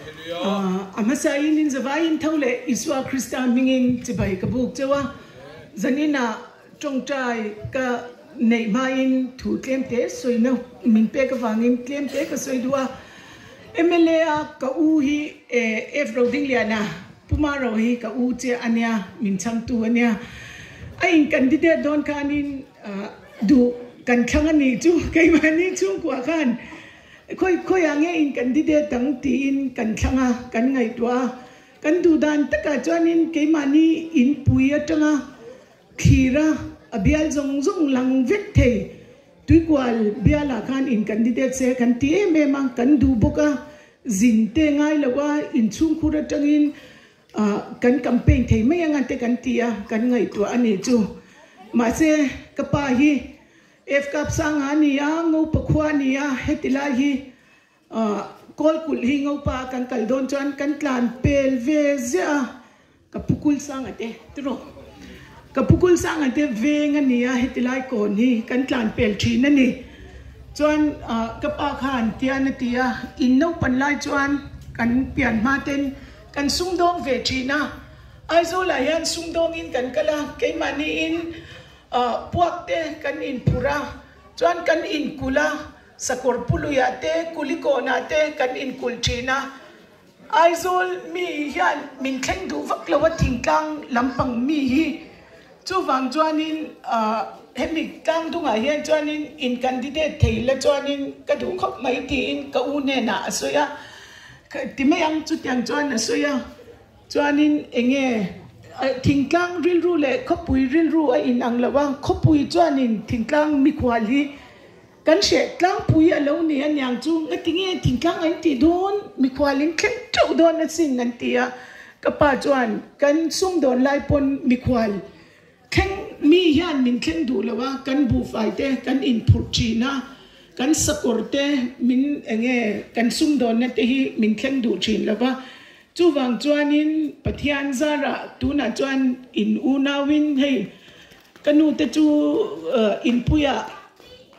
A hmasain in zavaiin tho leh Isua Krista hmingin chibai ka buk cheu a, zaninah tawngtai ka neih hmain thu tlemte sawina min pek avangin tlemte ka sawi duh a. Mla a ka u hi F Rodingliana Puma ro hi ka u chiah a nia, min chhangtu a nia. A in candidate dawn khanin duh kan thlang a nih chu keimahni chhungkua khan Khawi khawiah nge in candidate ang tiin kan thlang a, kan ngaihtuah a. Kan duh dan takah chuanin keimahni inpui atanga thlir a, a bial zawng zawng lang vek thei. Tuikual bialah khan in candidate se kan ti em em a, kan duh bawk a, zin te ngai lo a, inchhungkhur atangin kan campaign thei mai anga te kan ti a, kan ngaihtuah a nih chu. Mahse ka pa hi F Kap Sanga a ni a, Ngopa khua a ni a, heti lai hi Kawlkulh hi Ngopa kan kal dawn chuan kan tlan pel ve ziah a, ka Pu Kulsanga te tiraw? Ka Pu Kulsanga te veng a ni a, heti lai kawn hi kan tlan pel thin a ni. Chuan ka pa khan tian a ti a, in naupan lai chuan kan pian hma ten kan sumdawng ve thin a, Aizawlah hian sumdawngin kan kal a, keimahniin Puak te kan inphur a, chuan kan inkulh a, sakawr puluiah te, kulikawnah te kan inkulh thin a. Aizawl mi hian min thleng duh vak lo a, thingtlang lampang mi hi. Chuvang chuanin hemi tlang dungah hian chuanin in candidate thei la chuanin ka duh khawp mai tiin ka u hnenah a sawi a, ti mai ang chutiang chuan a sawi a. Chuanin enge thingtlang rilru leh khawpui rilru a inang lo a, khawpui chuanin thingtlang mikhual hi kan hreh tlangpui a lo ni aniang chu ngatinge thingtlang an tih dawn, mikhual in thleng teuh dawn asin an ti a, ka pa chuan kan sumdawn lai pawn mikhual Thleng mi hian min thleng duh lo a, kan buhfai te kan inphurh thin a, kan sakawr te min enge kan sumdawnna te hi min thleng duh thin lo va. Chuvang chuanin Pathian zarah tunah chuan in unauin hei ka nu te chu inpuiah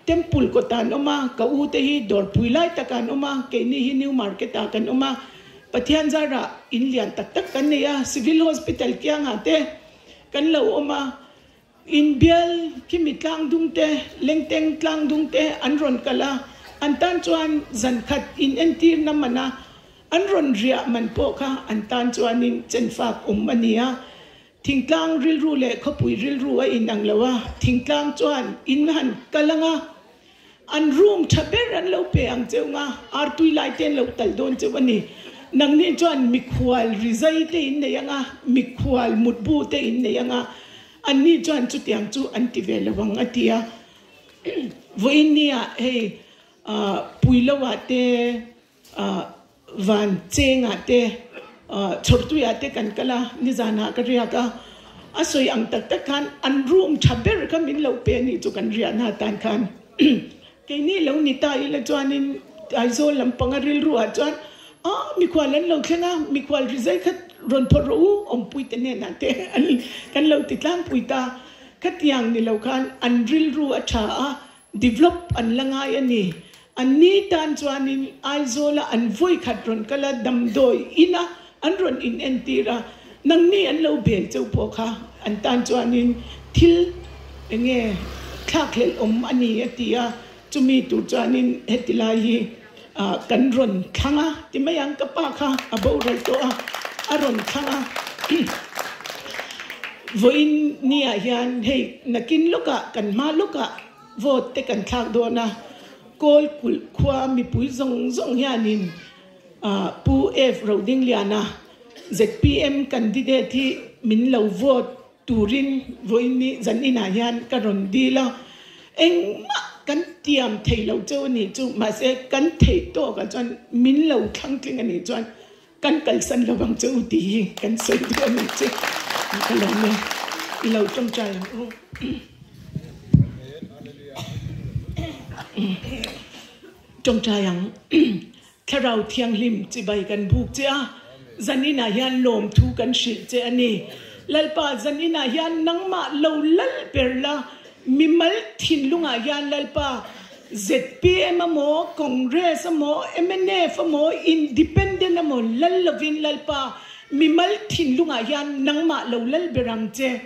Temple kawtah an awm a, ka u te hi dawrpui lai takah an awm a, keini hi New Market ah kan awm a. Pathian zarah in lian tak tak kan nei a, Civil Hospital kiangah te Kan lo awm a, inbial khimi tlang dung te, lengteng tlang dung te an rawn kal a, an tan chuan zan khat in entir na man a, an rawn riah man pawh kha an tan chuanin chenfak awm a ni a. Thingtlang rilru leh khawpui rilru a inang lo a, thingtlang chuan in han kal ang a, An room tha ber an lo pe ang cheu nga, artui lai te an lo tal dawn cheu a ni. Nangni chuan mikhual rizai te in nei ang a, mikhual mutbu te in nei ang a, anni chuan chutiang chu an ti ve lo ang a ti a. Vawiin nia hei Puiloa te Van chengah te, chhawrtuiah te kan kal a, nizanah ka riak a, a sawi ang tak tak khan an room tha ber kha min lo pe a nih chu kan riahna atan khan. Keini lo ni ta ila chuanin Aizawl lampanga rilruah chuan ah mikhual an lo thleng a, mikhual rizai kha rawn phawrh rawh u, awmpuite hnenah te kan lo ti tlangpui ta. Khatiang ni lo khan an rilru a tha a, Develop an la ngai a ni. An ni tan chuanin Aizawla an vawi khat rawn kal a, damdawi ina an rawn inentir a, nangni an lo bel cheu pawh kha an tan chuanin thil enge thlakhlelh awm a ni a ti a, chumi tur chuanin heti lai hi kan rawn thlang a ti mai ang, ka pa kha a boral tawh a, a rawn thlang a. Vawiin niah hian hei nakin lawkah kan hma lawkah vote te kan thlak dawn a, Kawl kulh khua mipui zawng zawng hianin Pu F Rodingliana zpm candidate hi min lo vote turin vawiin ni zan inah hian ka rawn dil a, engmah kan tiam thei lo cheu a nih chu mahse kan theih tawkah chuan min lo thlangtling a nih chuan Kan kalsan lo ang che u tih hi kan sawi duh a ni che. Ka lawm e. I lo tawngtai ang u. Tawngtai ang. Thlarau Thianghlim chibai kan buk che a, zaninah hian lawmthu kan hrilh che a ni. Lalpa, zaninah hian nangmah lo lal ber la, mimal thinlungah hian Lalpa, Zpm a maw, Congress a maw, mnf a maw, Independent a maw. emaw lal lovin Lalpa mimal thinlungah hian nangmah lo lal ber ang che.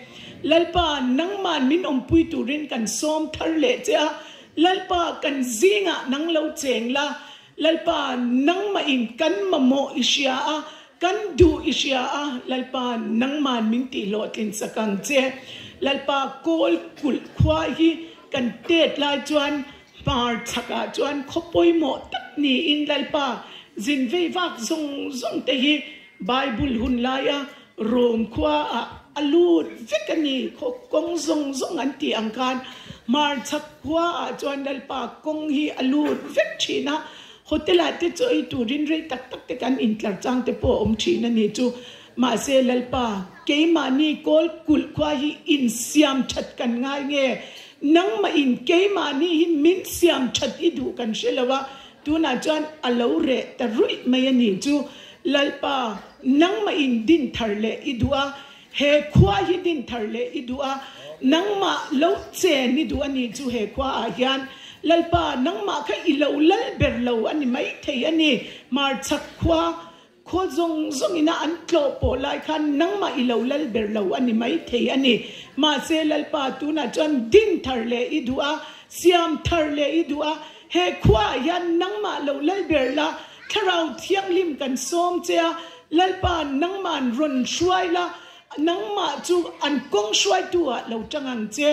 Lalpa nangman min awmpui turin kan sawm thar leh che a, Lalpa kan zingah nang lo cheng la, Lalpa nangmah in kan mamawh i hria a, kan duh i hria a, Lalpa nangman min tih hlawhtlin sak ang che. Lalpa kawl kulh khua hi kan tet lai chuan Hmar chhakah chuan khaw pawimawh tak niin Lalpa zin vei vak zawng zawng te hi Bible hun laia Rom khua ah a lut vek a ni. Khaw kawng zawng zawng an tih ang khan hmar chhak khua ah chuan Lalpa kawng hi a lut vek thin a, hotel ah te chaw ei turin rei tak tak te kan intlar chang te pawh a awm thin a ni chu. Mahse Lalpa keimahni kawl kulh khua hi insiam that kan ngai nge? Nangmah in keimahni hi min siam that i duh kan hre lo a, tunah chuan a lo reh ta ruih mai a nih chu. Lalpa, nangmah in din thar leh i duh a, he khua hi din thar leh i duh a, nangmah lo chen i duh a nih chu he khua ah hian. Lalpa, nangmah kha i lo lal ber lo a ni maithei a ni, hmarchhak khua Khaw zawng zawngina an tlawh pawh lai khan nangmah i lo lal ber lo a ni mai thei a ni. Mahse Lalpa tunah chuan din thar leh i duh a, siam thar leh i duh a, he khuaah hian nangmah lo lal ber la, Thlarau Thianghlim kan sawm che a, Lalpa nangma'n rawn hruai la, nangmah chu an kawng hruaitu ah lo tang ang che.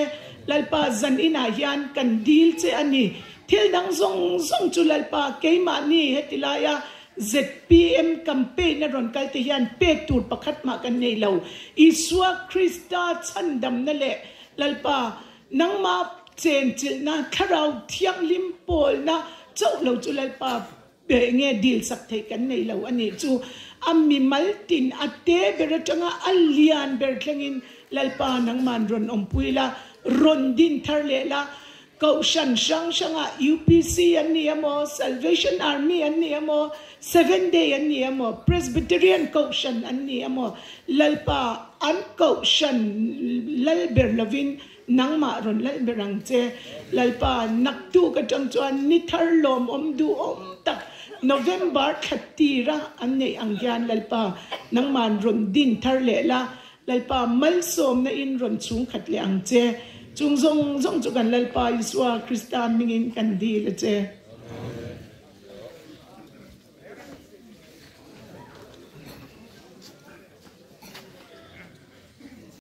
Lalpa zan inah hian kan dil che a ni. Thil dang zawng zawng chu Lalpa keimahni heti laia ZPM campaign a rawn kal te hian pek tur pakhat mah kan nei lo. Isua Krista chhandamna leh Lalpa nangma chenchilhna thlarau thianghlim pawlna chauh lo chu Lalpa nge dil sak theih kan nei lo a nih chu. A mimal tin a te ber atanga a lian ber thlengin Lalpa nangman rawn awmpui la, rawn din thar leh la, Kohhran hrang hrangah UPC an ni emaw, Salvation Army an ni emaw, Seven Day an ni emaw, Presbyterian Kohhran an ni emaw, Lalpa an Kohhran lal ber lovin nangmah rawn lal ber ang che. Lalpa naktuk atang chuan ni thar lawmawm duhawm tak November thla tira an neih ang hian Lalpa nangmahn rawn din thar leh la, Lalpa malsawmna in rawn chhungkhat leh ang che. Chung zawng zawng chu kan Lalpa Isua Krista hmingin kan dil a che.